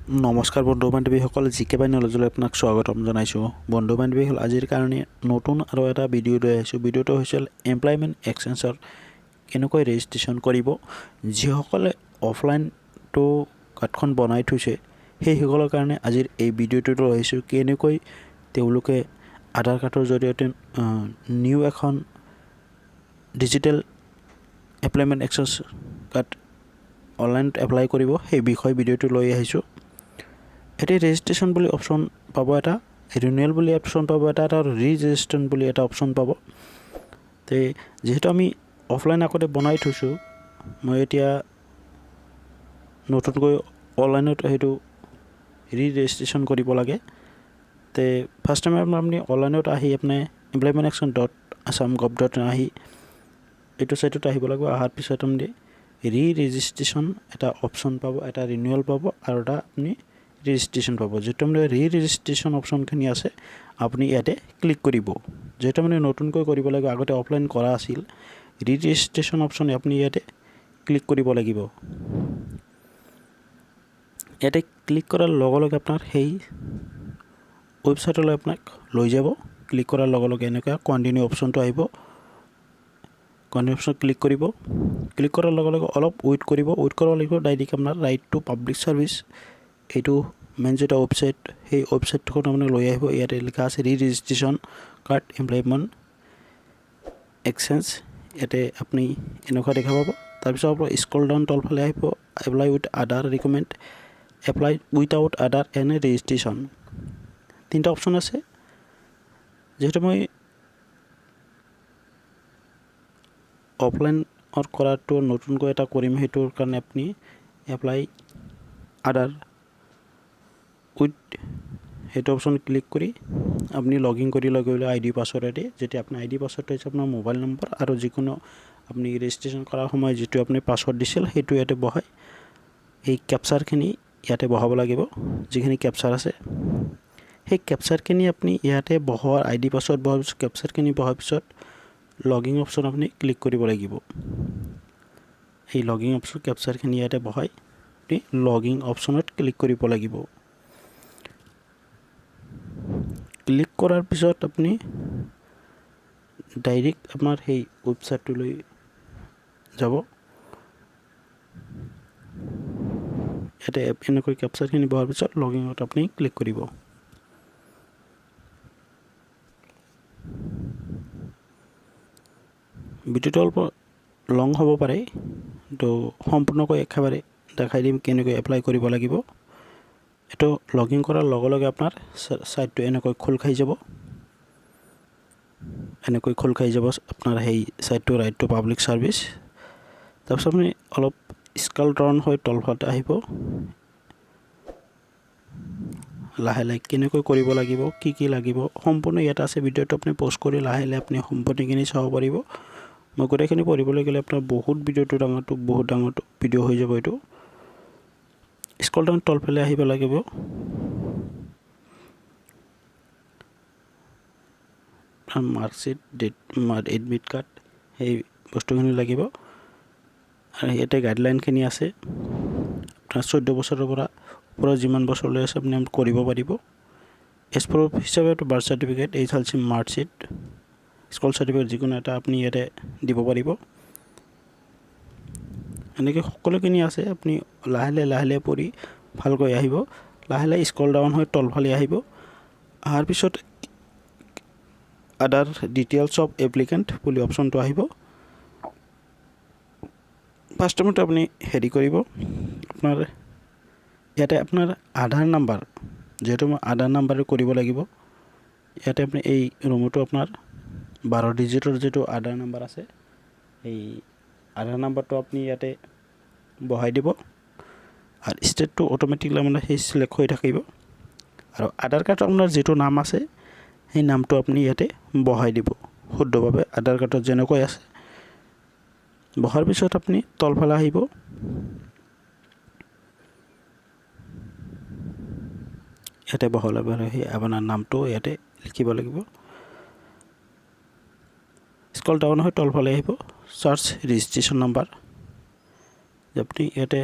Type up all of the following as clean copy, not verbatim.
নমস্কাৰ বন্ধু বান্ধৱীসকল, জি কে বাই নলেজলৈ আপোনাক স্বাগতম জনাইছোঁ। বন্ধু বান্ধৱীসকল, আজিৰ কাৰণে নতুন আৰু এটা ভিডিঅ' লৈ আহিছোঁ। ভিডিঅ'টো হৈছিল এমপ্লয়মেণ্ট এক্সচেঞ্জৰ কেনেকৈ ৰেজিষ্ট্ৰেশ্যন কৰিব। যিসকলে অফলাইনটো কাৰ্ডখন বনাই থৈছে সেইসকলৰ কাৰণে আজিৰ এই ভিডিঅ'টো লৈ আহিছোঁ, কেনেকৈ তেওঁলোকে আধাৰ কাৰ্ডৰ জৰিয়তে নিউ এখন ডিজিটেল এমপ্লয়মেণ্ট এক্সচেঞ্জ কাৰ্ড অনলাইনত এপ্লাই কৰিব, সেই বিষয়ে ভিডিঅ'টো লৈ আহিছোঁ। এতিয়া ৰেজিষ্ট্ৰেশ্যন বুলি অপশ্যন পাব এটা, ৰিনিউৱেল বুলি অপশ্যন পাব এটা, এটা ৰি-ৰেজিষ্ট্ৰেশ্যন বুলি এটা অপশ্যন পাব। তে যিহেতু আমি অফলাইন আগতে বনাই থৈছোঁ, মই এতিয়া নতুনকৈ অনলাইনত সেইটো ৰি-ৰেজিষ্ট্ৰেশ্যন কৰিব লাগে। তে ফাৰ্ষ্ট টাইম আপুনি অনলাইনত আহি আপুনি employment exchange dot Assam gov dot আহি এইটো ছাইটত আহিব লাগিব। অহাৰ পিছত আপুনি ৰি-ৰেজিষ্ট্ৰেশ্যন এটা অপশ্যন পাব, এটা ৰিনিউৱেল পাব আৰু এটা আপুনি ৰেজিষ্ট্ৰেশ্যন পাব। যিটো মানে ৰি-ৰেজিষ্ট্ৰেশ্যন অপশ্যনখিনি আছে, আপুনি ইয়াতে ক্লিক কৰিব। যিহেতু মানে নতুনকৈ কৰিব লাগিব, আগতে অফলাইন কৰা আছিল, ৰি-ৰেজিষ্ট্ৰেশ্যন অপশ্যন আপুনি ইয়াতে ক্লিক কৰিব লাগিব। ইয়াতে ক্লিক কৰাৰ লগে লগে আপোনাৰ সেই ৱেবছাইটলৈ আপোনাক লৈ যাব। ক্লিক কৰাৰ লগে লগে এনেকুৱা কণ্টিনিউ অপশ্যনটো আহিব। কণ্টিনিউ অপশ্যন ক্লিক কৰিব। ক্লিক কৰাৰ লগে লগে অলপ ৱেইট কৰিব। ৱেইট কৰিব লাগিব, ডাইৰেক্ট আপোনাৰ ৰাইট টু পাব্লিক ছাৰ্ভিচ এইটো মেইন যিটো ৱেবছাইট, সেই ৱেবছাইটটোখন আপুনি লৈ আহিব। ইয়াতে লিখা আছে ৰি ৰেজিষ্ট্ৰেশ্যন কাৰ্ড এমপ্লয়মেণ্ট এক্সচেঞ্জ, ইয়াতে আপুনি এনেকুৱা দেখা পাব। তাৰপিছত আপোনাৰ স্ক্ৰল ডাউন তলফালে আহিব, apply with Aadhaar recommend, apply without Aadhaar and registration, তিনিটা অপশ্যন আছে। যিহেতু মই অফলাইনত কৰাটো নতুনকৈ এটা কৰিম, সেইটোৰ কাৰণে আপুনি এপ্লাই আধাৰ উইথ সেইটো অপশ্যন ক্লিক কৰি আপুনি লগ ইন কৰি লৈ গ'লে আই ডি পাছৱৰ্ডেদি, যেতিয়া আপোনাৰ আই ডি পাছৱৰ্ডটো হৈছে আপোনাৰ মোবাইল নম্বৰ আৰু যিকোনো আপুনি ৰেজিষ্ট্ৰেশ্যন কৰাৰ সময়ত যিটো আপুনি পাছৱৰ্ড দিছিল সেইটো ইয়াতে বহাই এই কেপচাৰখিনি ইয়াতে বহাব লাগিব। যিখিনি কেপচাৰ আছে সেই কেপচাৰখিনি আপুনি ইয়াতে বহোৱাৰ আই ডি পাছৱৰ্ড বহোৱাৰ পিছত কেপচাৰখিনি বহাৰ পিছত লগ ইন অপশ্যন আপুনি ক্লিক কৰিব লাগিব। এই লগ ইন অপশ্যন কেপচাৰখিনি ইয়াতে বহাই আপুনি লগ ইন অপশ্যনত ক্লিক কৰিব লাগিব। ক্লিক কৰাৰ পিছত আপুনি ডাইৰেক্ট আপোনাৰ সেই ৱেবছাইটটোলৈ যাব। ইয়াতে এনেকৈ কেপচাৰখিনি বহাৰ পিছত লগ ইনত আপুনি ক্লিক কৰিব। ভিডিঅ'টো অলপ লং হ'ব পাৰে, তো সম্পূৰ্ণকৈ একেবাৰে দেখাই দিম কেনেকৈ এপ্লাই কৰিব লাগিব। এইটো লগ ইন কৰাৰ লগে লগে আপোনাৰ ছাইটটো এনেকৈ খোল খাই যাব। এনেকৈ খোল খাই যাব আপোনাৰ সেই ছাইটটো ৰাইট টু পাব্লিক ছাৰ্ভিচ। তাৰপিছত আপুনি অলপ স্ক্ৰল ডাউন হৈ তলফালে আহিব। লাহে লাহে কেনেকৈ কৰিব লাগিব, কি কি লাগিব সম্পূৰ্ণ ইয়াত আছে। ভিডিঅ'টো আপুনি প'ষ্ট কৰি লাহে লাহে আপুনি সম্পূৰ্ণখিনি চাব পাৰিব। মই গোটেইখিনি পঢ়িবলৈ গ'লে আপোনাৰ বহুত ভিডিঅ'টো ডাঙৰটো বহুত ডাঙৰটো ভিডিঅ' হৈ যাব। এইটো স্ক্ৰল ডাউন তলফালে আহিব লাগিব। মাৰ্কশ্বিট, ডেট, এডমিট কাৰ্ড সেই বস্তুখিনি লাগিব। আৰু ইয়াতে গাইডলাইনখিনি আছে। আপোনাৰ 14 বছৰৰ পৰা ওপৰত যিমান বছৰলৈ আছে আপুনি কৰিব পাৰিব। এজ প্ৰুফ হিচাপে birth certificate, H L C marksheet, school certificate যিকোনো এটা আপুনি ইয়াতে দিব পাৰিব। এনেকৈ সকলোখিনি আছে। আপুনি লাহে লাহে লাহে লাহে পঢ়ি ভালকৈ আহিব। লাহে লাহে স্ক্ৰল ডাউন হৈ তলফালে আহিব। অহাৰ পিছত আদাৰ ডিটেইলছ অফ এপ্লিকেণ্ট বুলি অপশ্যনটো আহিব। ফাৰ্ষ্ট টাইমতে আপুনি হেৰি কৰিব, আপোনাৰ ইয়াতে আপোনাৰ আধাৰ নাম্বাৰ, যিহেতু মই আধাৰ নাম্বাৰে কৰিব লাগিব, ইয়াতে আপুনি এই ৰুমতো আপোনাৰ 12 ডিজিটৰ যিটো আধাৰ নাম্বাৰ আছে এই আধাৰ নাম্বাৰটো আপুনি ইয়াতে বহাই দিব। আৰু ষ্টেটটো অট'মেটিকলি মানে সেই চিলেক্ট হৈ থাকিব। আৰু আধাৰ কাৰ্ডত আপোনাৰ যিটো নাম আছে সেই নামটো আপুনি ইয়াতে বহাই দিব শুদ্ধভাৱে আধাৰ কাৰ্ডত যেনেকৈ আছে। বহাৰ পিছত আপুনি তলফালে আহিব। ইয়াতে বহাব লাগিব সেই আপোনাৰ নামটো ইয়াতে লিখিব লাগিব। স্ক্ৰল ডাউন হৈ তলফালে আহিব, চাৰ্চ ৰেজিষ্ট্ৰেশ্যন নাম্বাৰ। আপুনি ইয়াতে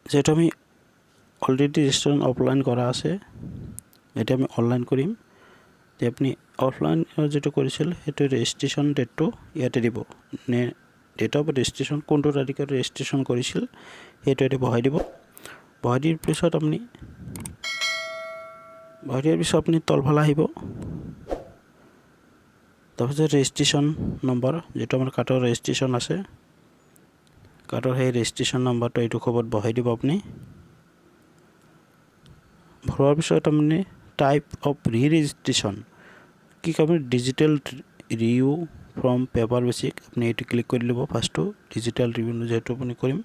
যিহেতু আমি অলৰেডি ৰেজিষ্ট্ৰেশ্যন অফলাইন কৰা আছে, এতিয়া আমি অনলাইন কৰিম। এতিয়া আপুনি অফলাইন যিটো কৰিছিল, সেইটো ৰেজিষ্ট্ৰেশ্যন ডেটটো ইয়াতে দিব নে ডেট অফ ৰেজিষ্ট্ৰেশ্যন, কোনটো তাৰিখত ৰেজিষ্ট্ৰেশ্যন কৰিছিল, সেইটো ইয়াতে বহাই দিব। বহাই দিয়াৰ পিছত আপুনি তলফালে আহিব। তাৰপিছত ৰেজিষ্ট্ৰেশ্যন নম্বৰ, যিটো আমাৰ কাৰ্ডৰ ৰেজিষ্ট্ৰেশ্যন আছে, কাৰ্ডৰ সেই ৰেজিষ্ট্ৰেশ্যন নম্বৰটো এইটো খবৰত বহাই দিব আপুনি। ভৰোৱাৰ পিছত আপুনি টাইপ অফ ৰি ৰেজিষ্ট্ৰেশ্যন কি, আপুনি digital renew from paper basic, আপুনি এইটো ক্লিক কৰি ল'ব। ফাৰ্ষ্টটো ডিজিটেল ৰিনিউ যিহেতু আপুনি কৰিম,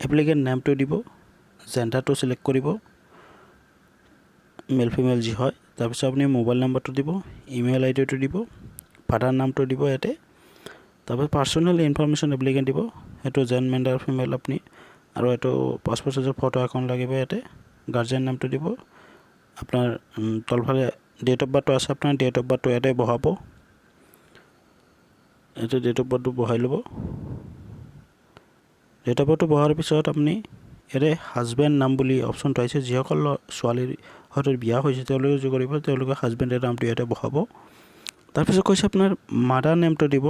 এপ্লিকেণ্ট নেমটো দিব, জেণ্ডাৰটো চিলেক্ট কৰিব, মেল ফিমেল যি হয়। তাৰপিছত আপুনি মোবাইল নম্বৰটো দিব, ইমেইল আই ডিটো দিব, ফাদাৰ নামটো দিব ইয়াতে। তাৰপিছত পাৰ্চনেল ইনফৰমেশ্যন এপ্লিকেণ্ট দিব, সেইটো জেণ্ডাৰ ফিমেল আপুনি আৰু এইটো পাছপৰ্ট চাইজৰ ফটো এখন লাগিব ইয়াতে। গাৰ্জেন নামটো দিব আপোনাৰ। তলফালে ডেট অফ বাৰ্থটো আছে, আপোনাৰ ডেট অফ বাৰ্থটো ইয়াতে বহাব। ইয়াতে ডেট অফ বাৰ্থটো বহাই ল'ব। ডেট অফ বাৰ্থটো বহাৰ পিছত আপুনি ইয়াতে হাজবেণ্ড নাম বুলি অপশ্যনটো আহিছে। যিসকল ছোৱালীৰ হয়তো বিয়া হৈছে, তেওঁলোকে যি কৰিব, তেওঁলোকে হাজবেণ্ডৰ নামটো ইয়াতে বহাব। তাৰপিছত কৈছে আপোনাৰ মাদাৰ নেমটো দিব।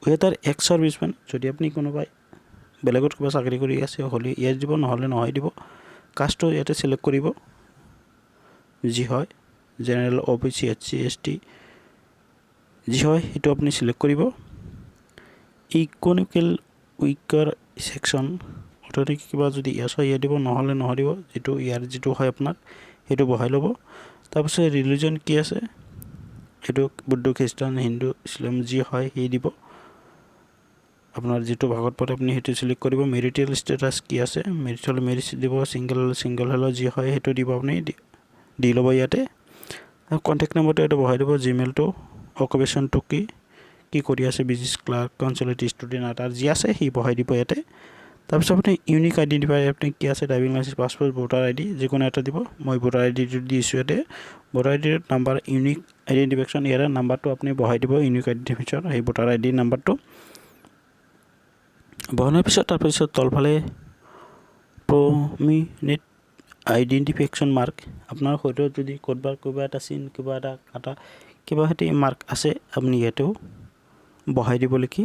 ৱেদাৰ এক্স ছাৰ্ভিচমেন, যদি আপুনি কোনোবাই বেলেগত কিবা চাকৰি কৰি আছে হ'লে ইয়াত দিব, নহ'লে নহয় দিব। কাষ্টটো ইয়াতে চিলেক্ট কৰিব, যি হয়, general, O' B C, S C, S T, যি হয় সেইটো আপুনি চিলেক্ট কৰিব। ইকনমিকেল উইকাৰ ছেকশ্যন, অৰ্থাৎ কিবা যদি য়েছ হয় ইয়াত দিব, নহ'লে নহয় দিব। যিটো ইয়াৰ যিটো হয় আপোনাৰ, সেইটো বহাই ল'ব। তাৰপিছত ৰিলিজন কি আছে, সেইটো বৌদ্ধ, খ্ৰীষ্টান, হিন্দু, ইছলাম যি হয় সেই দিব। আপোনাৰ যিটো ভাগত পৰে, আপুনি সেইটো চিলেক্ট কৰিব। মেৰিটেল ষ্টেটাছ কি আছে, মেৰিট হ'লে মেৰিজ দিব, ছিংগল হ'লে ছিংগল হ'লেও যি হয় সেইটো দিব, আপুনি দি ল'ব ইয়াতে। আৰু কণ্টেক্ট নম্বৰটো ইয়াতে বহাই দিব, জিমেইলটো, অকুপেশ্যনটো কি কি কৰি আছে, বিজনেছ, ক্লাৰ্ক, কনচুলেট, ষ্টুডেণ্ট, আদাৰ যি আছে সি বহাই দিব ইয়াতে। তাৰপিছত আপুনি ইউনিক আইডেণ্টিফাই আপুনি কি আছে, driving licence, passport, voter ID, যিকোনো এটা দিব। মই ভোটাৰ আই ডিটো দিছোঁ ইয়াতে। ভোটাৰ আই ডিৰ নাম্বাৰ, ইউনিক আইডেণ্টিফিকেশ্যন, ইয়াৰে নাম্বাৰটো আপুনি বহাই দিব। ইউনিক আইডেণ্টিফিকেশ্যন সেই ভোটাৰ আই ডিৰ নাম্বাৰটো বহানোৰ পিছত, তাৰপিছত তলফালে প্ৰমিনেণ্ট আইডেণ্টিফিকেশ্যন মাৰ্ক, আপোনাৰ শৰীৰত যদি ক'ৰবাত কিবা এটা চিন, কিবা এটা কাটা, কিবা সেতি মাৰ্ক আছে, আপুনি ইয়াতেও বহাই দিব। লিখি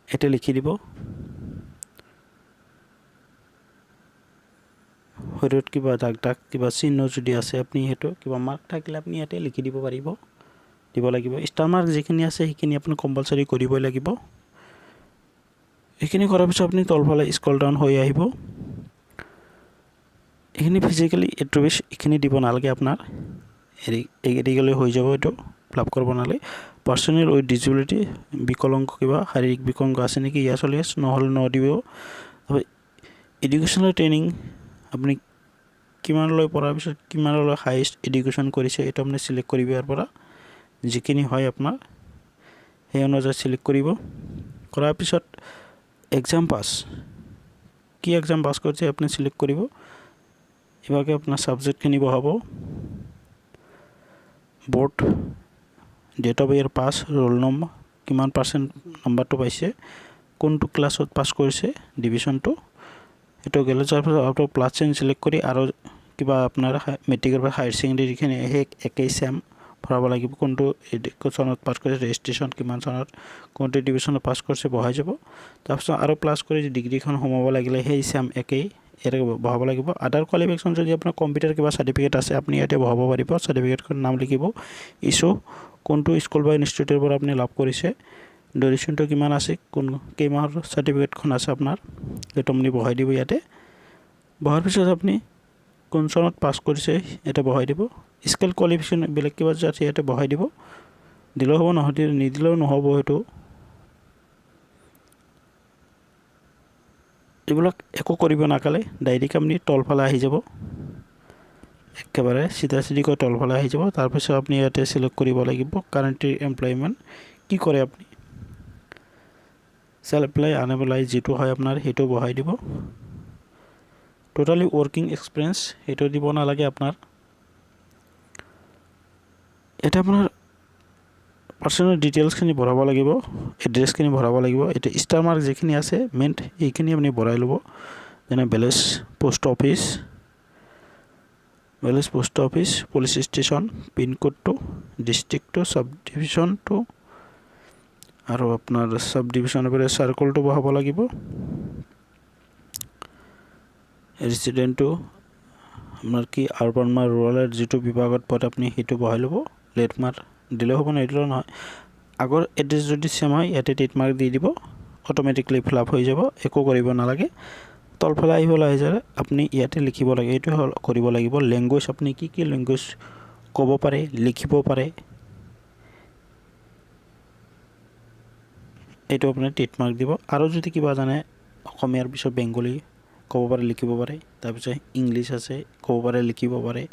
ইয়াতে লিখি দিব। শৰীৰত কিবা দাগ দাগ কিবা চিহ্ন যদি আছে, আপুনি সেইটো কিবা মাৰ্ক থাকিলে আপুনি ইয়াতে লিখি দিব পাৰিব, দিব লাগিব। ষ্টাৰ মাৰ্ক যিখিনি আছে, সেইখিনি আপুনি কম্পালচাৰী কৰিবই লাগিব। এইখিনি কৰাৰ পিছত আপুনি তলফালে স্ক্ৰল ডাউন হৈ আহিব। এইখিনি ফিজিকেলি এট্ৰিবিউটছ, এইখিনি দিব নালাগে আপোনাৰ, হেৰি এৰি গ'লে হৈ যাব, এইটো ফিল আপ কৰিব নালাগে। পাৰ্চনেল উইথ ডিজেবিলিটি, বিকলাংগ, কিবা শাৰীৰিক বিকলাংগ আছে নেকি, য়েছ হ'লে য়েছ, নহ'লে ন দিব। এডুকেশ্যনেল ট্ৰেইনিং, আপুনি কিমানলৈ পঢ়াৰ পিছত কিমানলৈ হায়েষ্ট এডুকেশ্যন কৰিছে, এইটো আপুনি চিলেক্ট কৰিব। ইয়াৰ পৰা যিখিনি হয় আপোনাৰ, সেই অনুযায়ী চিলেক্ট কৰিব। কৰাৰ পিছত এক্সাম পাছ, কি এক্সাম পাছ কৰিছে আপুনি চিলেক্ট কৰিব। এইভাগে আপোনাৰ ছাবজেক্টখিনি বহাব। Board, date of year pass, roll number, কিমান পাৰ্চেণ্ট নম্বৰটো পাইছে, কোনটো ক্লাছত পাছ কৰিছে, ডিভিশ্যনটো, সেইটো গ'লে। তাৰপিছত আপোনাৰ প্লাছ চাইন চিলেক্ট কৰি আৰু কিবা আপোনাৰ মেট্ৰিকৰ পৰা হায়াৰ ছেকেণ্ডেৰীখিনি সেই একেই চেম ভৰাব লাগিব। কোনটো চনত পাছ কৰিছে, ৰেজিষ্ট্ৰেশ্যন কিমান চনত, কোনটো ডিভিশ্যনত পাছ কৰিছে, বহাই যাব। তাৰপিছত আৰু প্লাছ কৰি ডিগ্ৰীখন সোমাব লাগিলে সেই চেম একেই ইয়াতে বহাব লাগিব। আদাৰ কোৱালিফিকেশ্যন, যদি আপোনাৰ কম্পিউটাৰ কিবা চাৰ্টিফিকেট আছে, আপুনি ইয়াতে বহাব পাৰিব। চাৰ্টিফিকেটখনৰ নাম লিখিব, ইছ্যু কোনটো স্কুল বা ইনষ্টিটিউটৰ পৰা আপুনি লাভ কৰিছে, ডিউৰেশ্যনটো কিমান আছে, কোন কেইমাহৰ চাৰ্টিফিকেটখন আছে আপোনাৰ, সেইটো আপুনি বহাই দিব ইয়াতে। বহাৰ পিছত আপুনি কোন চনত পাছ কৰিছে ইয়াতে বহাই দিব। স্কিল কোৱালিফিকেশ্যন বেলেগ কিবা যদি আছে, ইয়াতে বহাই দিব। দিলেও হ'ব, নহয় নিদিলেও নহ'ব সেইটো। এইবিলাক একো কৰিব নালাগে, ডাইৰেক্ট আপুনি তলফালে আহি যাব। একেবাৰে চিধা চিধিকৈ তলফালে আহি যাব। তাৰপিছত আপুনি ইয়াতে চিলেক্ট কৰিব লাগিব কাৰেণ্টলি এমপ্লয়মেণ্ট কি কৰে আপুনি, চেল্ফ এমপ্লয়, আনএমপ্লয়, যিটো হয় আপোনাৰ সেইটো বহাই দিব। টোটালি ৱৰ্কিং এক্সপিৰিয়েঞ্চ, সেইটো দিব নালাগে আপোনাৰ। ইয়াতে আপোনাৰ পাৰ্চনেল ডিটেইলছখিনি ভৰাব লাগিব, এড্ৰেছখিনি ভৰাব লাগিব। এতিয়া ষ্টাৰ মাৰ্ক যিখিনি আছে মেইন, সেইখিনি আপুনি ভৰাই ল'ব। যেনে village post office, village, post office, police station, পিনক'ডটো, ডিষ্ট্ৰিক্টটো, sub ডিভিশ্যনটো আৰু আপোনাৰ ছাব ডিভিশ্যনৰ পৰা চাৰ্কলটো বহাব লাগিব। ৰেচিডেণ্টটো আপোনাৰ কি, আৰবান বা ৰুৰেলৰ যিটো বিভাগত পৰে, আপুনি সেইটো বহাই ল'ব। লেফ্ট মাৰ্ক দিলেও হ'ব, নিদিলেও নহয়। আগৰ এড্ৰেছ যদি ছেম হয়, ইয়াতে টিক মাৰ্ক দি দিব, অট'মেটিকলি ফিল আপ হৈ যাব, একো কৰিব নালাগে। তলফালে আহিবলৈ আহি যায়, আপুনি ইয়াতে লিখিব লাগে, এইটো হ'ল কৰিব লাগিব। লেংগুৱেজ, আপুনি কি কি লেংগুৱেজ ক'ব পাৰে, লিখিব পাৰে, এইটো আপুনি টিক মাৰ্ক দিব। আৰু যদি কিবা জানে, অসমীয়াৰ পিছত বেংগলী ক'ব পাৰে, লিখিব পাৰে, তাৰপিছত ইংলিছ আছে, ক'ব পাৰে, লিখিব পাৰে,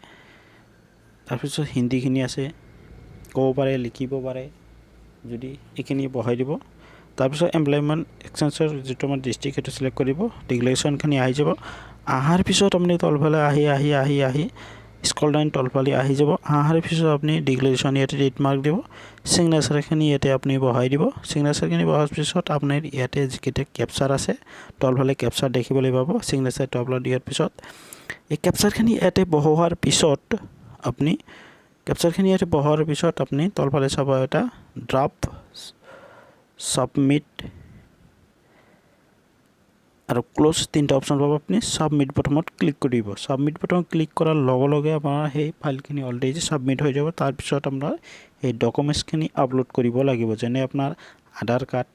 তাৰপিছত হিন্দীখিনি আছে, ক'ব পাৰে, লিখিব পাৰে যদি, এইখিনি বহাই দিব। তাৰপিছত এমপ্লয়মেণ্ট এক্সচেঞ্জৰ যিটো আমাৰ ডিষ্ট্ৰিক্ট, সেইটো চিলেক্ট কৰিব। ডিক্লেৰেশ্যনখিনি আহি যাব। অহাৰ পিছত আপুনি তলফালে আহি আহি আহি আহি স্ক্ৰল ডাউন তলফালে আহি যাব। অহাৰ পিছত আপুনি ডিক্লেৰেশ্যন ইয়াতে টিক মাৰ্ক দিব। ছিগনেচাৰখিনি ইয়াতে আপুনি বহাই দিব। ছিগনেচাৰখিনি বহাৰ পিছত আপোনাৰ ইয়াতে যিকেইটা কেপচাৰ আছে, তলফালে কেপচাৰ দেখিবলৈ পাব। ছিগনেচাৰটো আপলোড দিয়াৰ পিছত এই কেপচাৰখিনি ইয়াতে বহোৱাৰ পিছত, আপুনি কেপচাৰখিনি ইয়াতে বহোৱাৰ পিছত আপুনি তলফালে চাব, এটা ড্ৰাফ্ট, ছাবমিট আৰু ক্ল'জ, তিনিটা অপশ্যন পাব। আপুনি ছাবমিট বটনত ক্লিক কৰিব। ছাবমিট বটনত ক্লিক কৰাৰ লগে লগে আপোনাৰ সেই ফাইলখিনি অলৰেডি ছাবমিট হৈ যাব। তাৰপিছত আপোনাৰ সেই ডকুমেণ্টছখিনি আপলোড কৰিব লাগিব, যেনে আপোনাৰ আধাৰ কাৰ্ড,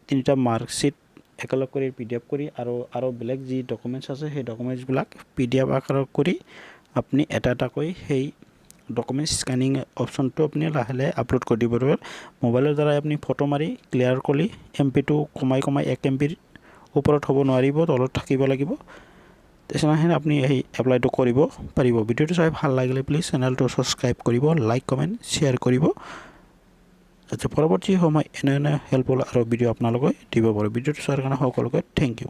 তিনিটা মাৰ্কশ্বিট একেলগ কৰি পিডিএফ কৰি আৰু বেলেগ যি ডকুমেণ্টছ আছে, সেই ডকুমেণ্টছবিলাক পিডিএফ আকাৰত কৰি আপুনি এটা এটাকৈ সেই ডকুমেণ্টছ স্কেনিং অপশ্যনটো আপুনি লাহে লাহে আপলোড কৰি দিব পাৰিব। মোবাইলৰ দ্বাৰাই আপুনি ফটো মাৰি ক্লিয়াৰ কৰি এমবিটো কমাই কমাই, 1 এমবিৰ ওপৰত হ'ব নোৱাৰিব, তলত থাকিব লাগিব। তেনেহ'লে আপুনি সেই এপ্লাইটো কৰিব পাৰিব। ভিডিঅ'টো চাই ভাল লাগিলে প্লিজ চেনেলটো ছাবস্ক্ৰাইব কৰিব, লাইক, কমেণ্ট, শ্বেয়াৰ কৰিব, যাতে পৰৱৰ্তী সময় এনে এনে হেল্পফুল আৰু ভিডিঅ' আপোনালোকে দিব পাৰোঁ। ভিডিঅ'টো চোৱাৰ কাৰণে সকলোকে thank U.